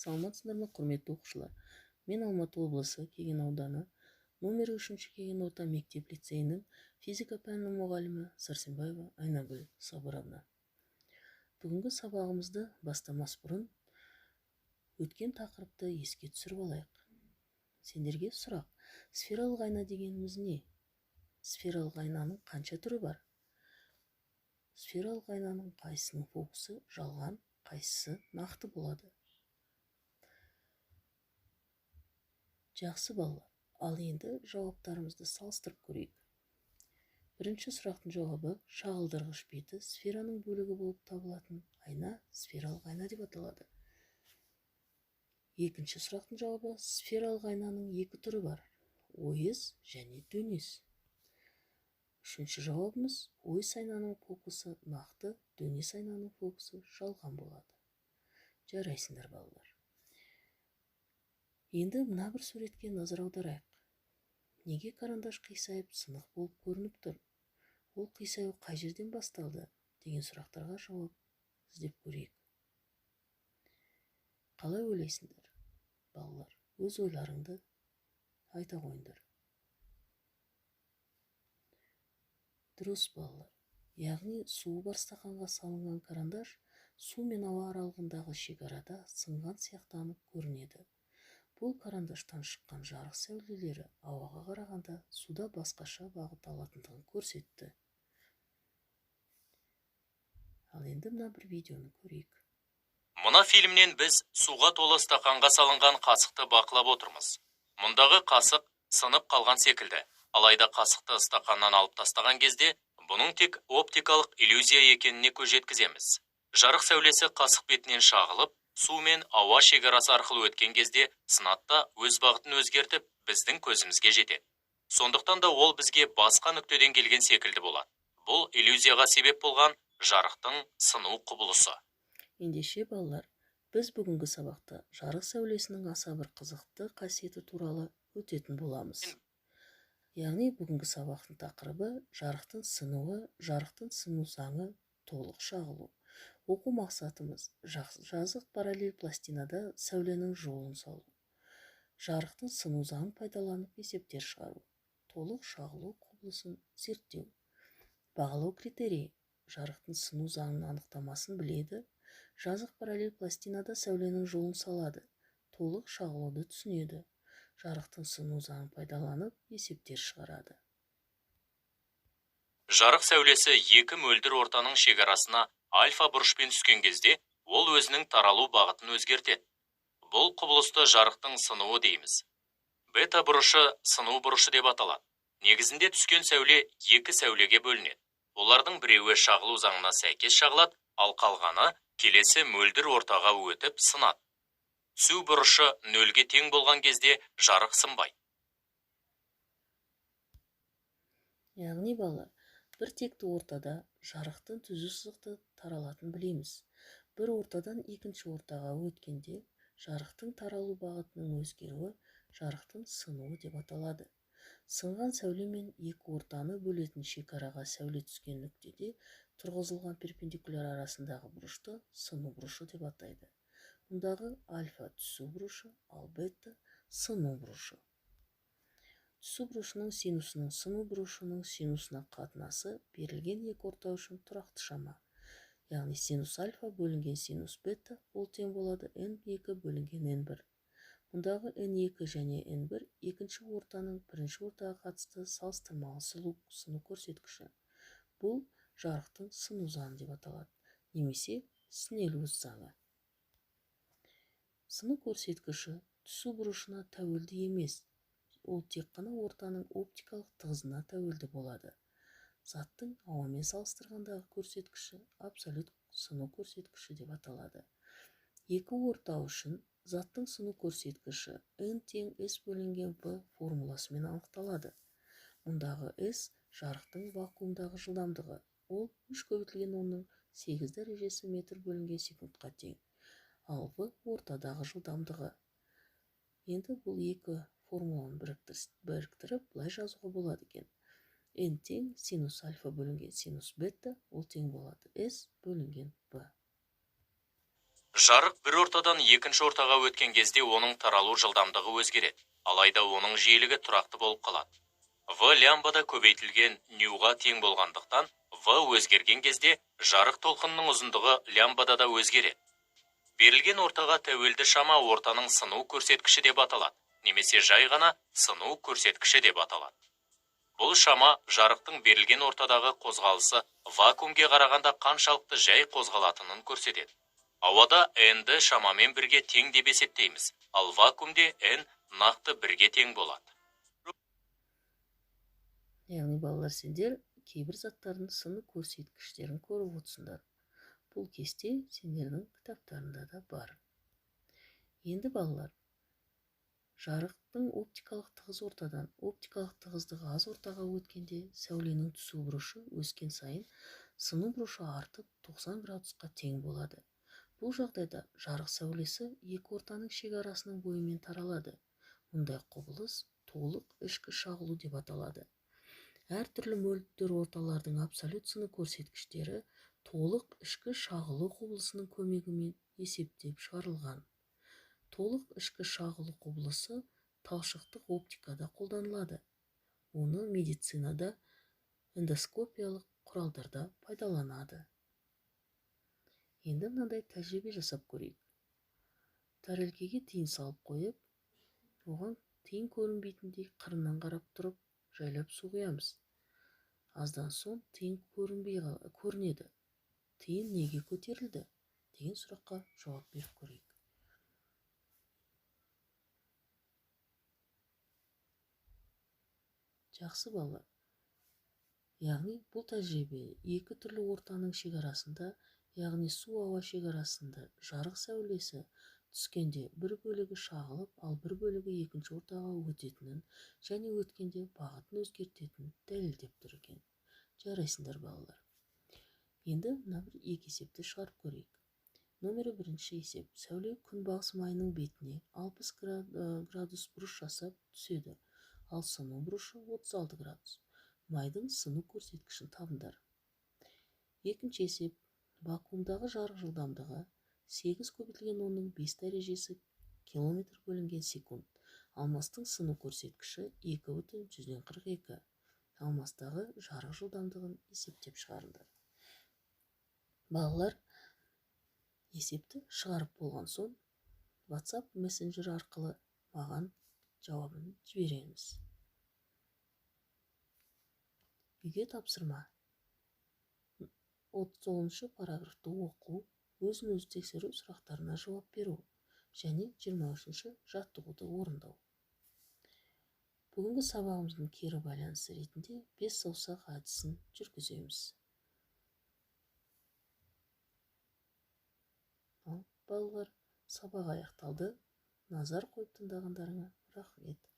Саламатсыздар ма, құрметті оқушылар? Мен Алматы облысы Кеген ауданы номері 3-ші Кеген орта мектеп лицейінің физика пәнінің мұғалімі Сәрсенбаева Айнагүл Сабыровна. Бүгінгі сабағымызды бастамас бұрын өткен тақырыпты еске түсіріп алайық. Сендерге сұрақ: сфералық айна дегеніміз не? Сфералық айнаның қанша түрі бар? Сфералық айнаның қайсысының фокусы жалған, қайсысы нақты болады? Жақсы балалар, ал енді жауаптарымызды салыстырып көрейік. Бірінші сұрақтың жауабы: шағылдырғыш беті сфераның бөлігі болып табылатын айна сфералық айна деп аталады. Екінші сұрақтың жауабы: сфералық айнаның екі түрі бар: ойыс және дөңес. Үшінші жауабымыз: ойыс айнаның фокусы нақты, дөңес айнаның фокусы жалған болады. Жарайсыңдар, балалар. Енді мына бір суретке назар аударайық. Неге карандаш қисайып сынық болып көрініп тұр? Ол қисаю қай жерден басталды деген сұрақтарға жауап іздеп көрейік. Қалай ойлайсыңдар, балалар? Өз ойларыңды айта қойыңдар. Дұрыс, балалар. Яғни суы бар стақанға салынған карандаш су мен ауа аралығындағы шекарада сынған сияқтанып көрінеді. Бұл карандаштан шыққан жарық сәулелері ауаға қарағанда суда басқаша бағыт алатындығын көрсетті. Ал енді мына бір видеоны көрейік. Мына фильмнен біз суға толы стақанға салынған қасықты бақылап отырмыз. Мұндағы қасық сынып қалған секілді. Алайда қасықты стақаннан алып тастаған кезде бұның тек оптикалық иллюзия екеніне көз жеткіземіз. Жарық сәулесі қасық бетінен шағылып, су мен ауа шекарасы арқылы өткен кезде сынатта өз бағытын өзгертіп, біздің көзімізге жетеді. Сондықтан да ол бізге басқа нүктеден келген секілді болады. Бұл иллюзияға себеп болған жарықтың сыну құбылысы. Ендеше, балалар, біз бүгінгі сабақта жарық сәулесінің аса бір қызықты қасиеті туралы өтетін боламыз. Яғни бүгінгі сабақтың тақырыбы жарықтың сынуы, жарықтың сыну заңы, толық шағылу. Оқу мақсатымыз: жазық параллель пластинада сәуленің жолын салу, жарықтың сыну заңын пайдаланып есептер шығару, толық шағылу құбылысын зерттеу. Бағалау критерийі: жарықтың сыну заңының анықтамасын біледі, жазық параллель пластинада сәуленің жолын салады, толық шағылуды түсінеді, жарықтың сыну заңын пайдаланып есептер шығарады. Жарық сәулесі екі мөлдір ортаның шекарасына альфа бұрышпен түскен кезде ол өзінің таралу бағытын өзгертеді. Бұл құбылысты жарықтың сынуы дейміз. Бета бұрышы сыну бұрышы деп аталады. Негізінде түскен сәуле екі сәулеге бөлінеді. Олардың біреуі шағылу заңына сәйкес шағылады, ал қалғаны келесі мөлдір ортаға өтіп сынады. Түсу бұрышы нөлге тең болған кезде жарық сынбайды. Яғни, балалар, бір текті ортада жарықтың түзу сызықты таралатынын білеміз. Бір ортадан екінші ортаға өткенде жарықтың таралу бағытының өзгеруі жарықтың сынуы деп аталады. Сынған сәуле мен екі ортаны бөлетін шекараға сәуле түскен нүктеде тұрғызылған перпендикуляр арасындағы бұрышты сыну бұрышы деп атайды. Мұндағы альфа түсу бұрышы, ал бета сыну бұрышы. Түсу бұрышының синусының сыну бұрышының синусына қатынасы берілген екі орта үшін тұрақты шама. Яғни синус альфа бөлінген синус бета ол тең болады n2 бөлінген n1. Мұндағы n2 және n1 екінші ортаның бірінші ортаға қатысты салыстырмалы сыну көрсеткіші. Бұл жарықтың сыну заңы деп аталады, немесе Снеллиус заңы. Сыну көрсеткіші түсу бұрышына тәуелді емес, ол тек қана ортаның оптикалық тығызына тәуелді болады. Заттың ауамен салыстырғандағы көрсеткіші абсолют сыну көрсеткіші деп аталады. Екі орта үшін заттың сыну көрсеткіші n тең s бөлінген v формуласымен анықталады. Мұндағы s жарықтың вакуумдағы жылдамдығы, ол 3 көбейтілген 10-ның 8 дәрежесі метр бөлінген секундқа тең, ал v ортадағы жылдамдығы. Енді бұл екі формуланы біріктіріп былай жазуға болады екен. N тең синус альфа бөлінген синус бета, ол тең болады s бөлінген v. Жарық бір ортадан екінші ортаға өткен кезде оның таралу жылдамдығы өзгереді, алайда оның жиілігі тұрақты болып қалады. В лямбда көбейтілген нюға тең болғандықтан, В өзгерген кезде жарық толқынының ұзындығы лямбдада да өзгереді. Берілген ортаға тәуелді шама ортаның сыну көрсеткіші деп аталады, немесе жай ғана сыну көрсеткіші деп аталады. Бұл шама жарықтың берілген ортадағы қозғалысы вакуумге қарағанда қаншалықты жай қозғалатынын көрсетеді. Ауада n-ді шамамен бірге тең деп есептейміз, ал вакуумде n нақты бірге тең болады. Яғни балалар, сендер кейбір заттардың сыну көрсеткіштерін көріп отырсыңдар. Бұл кесте сендердің кітаптарында да бар. Енді балалар, жарықтың оптикалық тығыз ортадан оптикалық тығыздығы аз ортаға өткенде сәуленің түсу бұрышы өскен сайын сыну бұрышы артып 90 градусқа тең болады. Бұл жағдайда жарық сәулесі екі ортаның шекарасының бойымен таралады. Мұндай құбылыс толық ішкі шағылу деп аталады. Әртүрлі мөлтер орталардың абсолют сыну көрсеткіштері толық ішкі шағылу құбылысының көмегімен есептеп шығарылған. Толық ішкі шағылу құбылысы талшықтық оптикада қолданылады. Оны медицинада, эндоскопиялық құралдарда пайдаланады. Енді мынандай тәжірибе жасап көрейік. Тәрелкеге тиын салып қойып, оған тиын көрінбейтіндей қырынан қарап тұрып, жайлап су құямыз. Аздан соң тиын көрінеді. Тиын неге көтерілді деген сұраққа жауап беріп көрейік. Жақсы балалар. Яғни бұл тәжірибе екі түрлі ортаның шекарасында, яғни су ауа шекарасында жарық сәулесі түскенде бір бөлігі шағылып, ал бір бөлігі екінші ортаға өтетінін және өткенде бағытын өзгертетінін дәлелдеп тұр екен. Жарайсыңдар балалар. Енді мына бір екі есепті шығарып көрейік. Номері бірінші есеп. Сәуле күнбағыс майының бетіне 60 градус бұрыш жасап түседі, ал сыну бұрышы 36 градус. Майдың сыну көрсеткішін табыңдар. Екінші есеп. Вакуумдағы жарық жылдамдығы 8 көбейтілген 10-ның 5 дәрежесі километр бөлінген секунд. Алмастың сыну көрсеткіші 2,42. Алмастағы жарық жылдамдығын есептеп шығарыңдар. Балалар, есепті шығарып болған соң WhatsApp мессенджері арқылы маған жауабын жібереміз. Үйге тапсырма. 39-шы параграфты оқу, өзін-өзі тексеру сұрақтарына жауап беру және 23-ші жаттығуды орындау. Бүгінгі сабағымыздың кері байланысы ретінде 5 саусақ әдісін жүргіземіз. Ал балалар, сабақ аяқталды. Назар қойып тыңдағандарыңа рахмет.